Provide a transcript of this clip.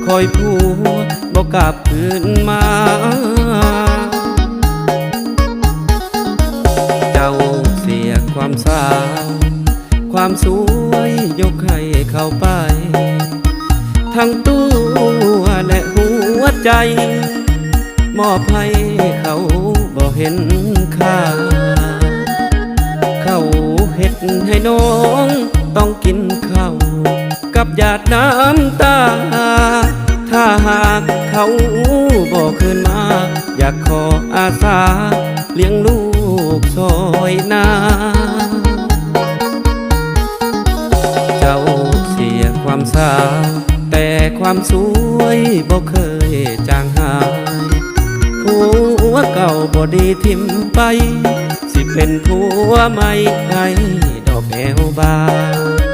ຂ້ອຍຜົວບໍ່ກັບຄືນມາ. ເຈົ້າເສຍຄວາມສາວ ຄວາມສວຍຍົກໃຫ້ເຂົາໄປ ທັງຕົວ ແລະ ຫົວໃຈ ມອບໃຫ້ເຂົາບໍ່ເຫັນຄ່າ. ເຂົາເຮັດໃຫ້ນ້ອງຕ້ອງກິນເຂົ້າກັບຫຍາດນ້ຳຕາ. ຖ້າຫາກເຂົາບໍ່ຄືນມາ ຢາກຂໍອາສາລ້ຽງລູກຊ່ອຍນາງ. ເຈົ້າເສຍຄວາມສາວ ແຕ່ຄວາມສວຍບໍ່ເຄີຍຈາງຫາຍ. ຜົວເກົ່າບໍ່ດີຖິ້ມໄປ ຊິເປັນຜົວໃໝ່ໃຫ້ດອກແອວບາງ.